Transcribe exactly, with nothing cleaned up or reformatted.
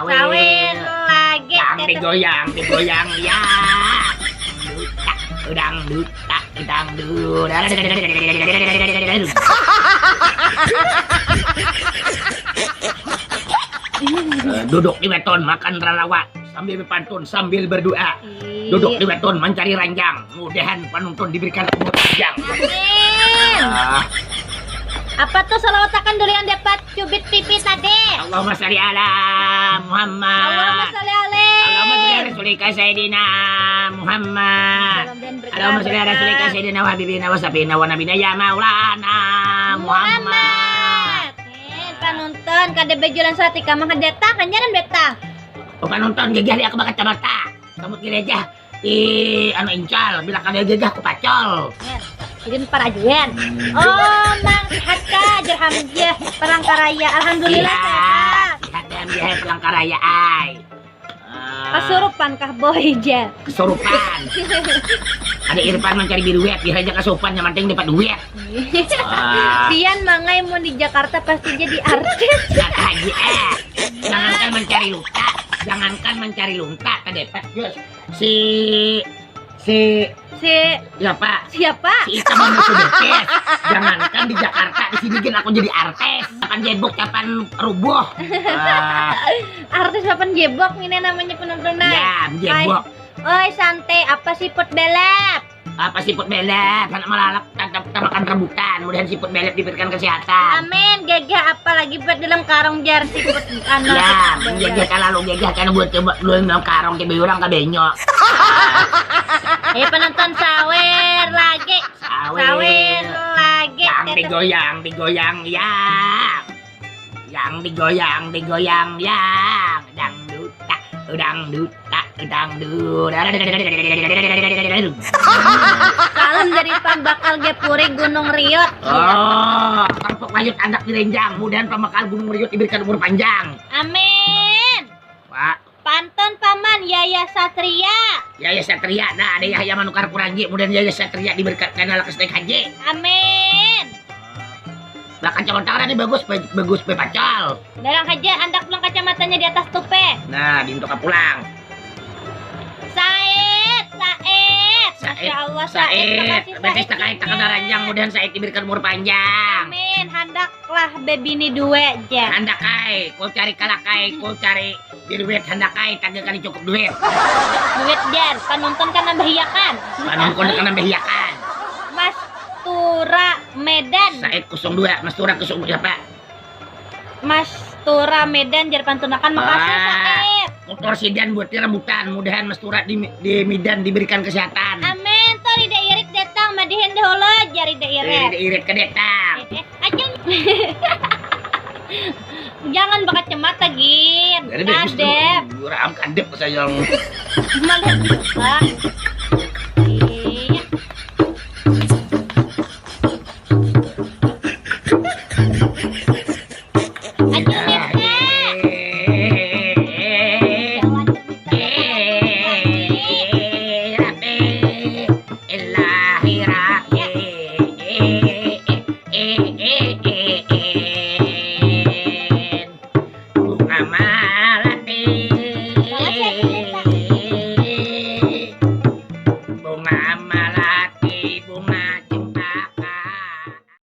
Sawer lagi. Yang digoyang, digoyang, ya. Duta, dangduta, dangdut. Eh, duduk di beton, makan rarawa, sambil berpantun, sambil berdoa. Duduk di beton, mencari ranjang. Mudahan penonton diberikan umur panjang. Amin. Ah. Apa tuh salawatakan dulu yang dapat cubit pipi tadi? Allahumma sholli ala Muhammad. Allahumma sholli alaih. Allahumma sholli ala rasulika sayyidina Muhammad. Allahumma sholli ala rasulika sayyidina wa habibina wa syafiina wa nabina ya maulana Muhammad. Muhammad. Eh, penonton kada bajalan satika mah datang, hanyaran datang. Oh, penonton gagah di aku bakacamata. Rambut gereja. Ih, anu incal, bila kada gagah ku pacol. Yen, idin parajuan. Oh, Mang, sihat ka, jar Hamzah, Palangkaraya. Alhamdulillah, sihat. Sihat, sihat, Hamzah, Palangkaraya, ai. Ah. Kasurupan kah, boy, jar? Kesurupan. Ada Irfan mencari biruet, biar aja kasurupan, yang penting dapat duit. Ah. Pian, Mang ai, mun di Jakarta pasti jadi artis. Sihat lagi, eh. Jangankan mencari luka, jangankan mencari lunta, kada dapat, Jus. Si, si, si, siapa? Siapa? Si Ita Mamusu Betis. Jangankan di Jakarta, di sini gin aku jadi artis. Kapan jebok, kapan rubuh. Ah. Artis kapan jebok, ini namanya penontonan. Ya, jebok. Oi, santai, apa siput belep? Apa siput belep? Anak malalak, ta-, ta-, tamakan rambutan. Mudahan siput belep diberikan kesehatan. Amin. Gagah apa lagi buat dalam karung, jar siput, anu, ya, siput belep. Gagah kalalu, gagah kan buat coba dulu dalam karung, coba orang kabenyo. Eh, penonton, sawer lagi. Sawer. Sawer lagi. Yang digoyang, digoyang, ya. Yang digoyang, digoyang, yang dangduta, dangduta, dangdut. Salam dari pambakal Gepuri Gunung Riut. Oh, kerupuk mayut anak direnjang. Mudahan pambakal Gunung Riut diberikan umur panjang. Amin. Pak. Pantun Paman, Yaya Satria. Yaya Satria, nah, ada Yahya manukar kurangi, mudahan Yaya Satria diberkatkan ala kestek haji. Amin. Lah, kacamata kada nih bagus, ba-, bagus bae pacal. Darang haja, andak pulang kacamatanya di atas tupe. Nah, dintuka pulang. Said, Said. Said, Masya Allah, Said, Said, makasih, betis Said, takait takana ranjang, mudahan Said diberikan umur panjang. Amin. Handaklah bebini dua, jar. Handak ai, ku cari kalak ai, ku cari biruit, handak ai, tagal kali cukup duit. Duit, jar. Panonton kan nambahiakan. Panonton kan nambahiakan. Mastura Medan. Said kosong dua, Mastura kosong dua, siapa? Mastura Medan, jar pantunakan. Makasih, ah, Said. Motor sedan buat rambutan, mudahan Mastura di, di Medan diberikan kesehatan. Amin. Tuh, Rida Irit datang, madihin dahulu, jar Rida Irit. Eh, Rida Irit ka datang. Eh, eh, aja. Jangan bakacamata, gin. Kadep. Kadep, sayang. Malah juga. Iya. Aduh,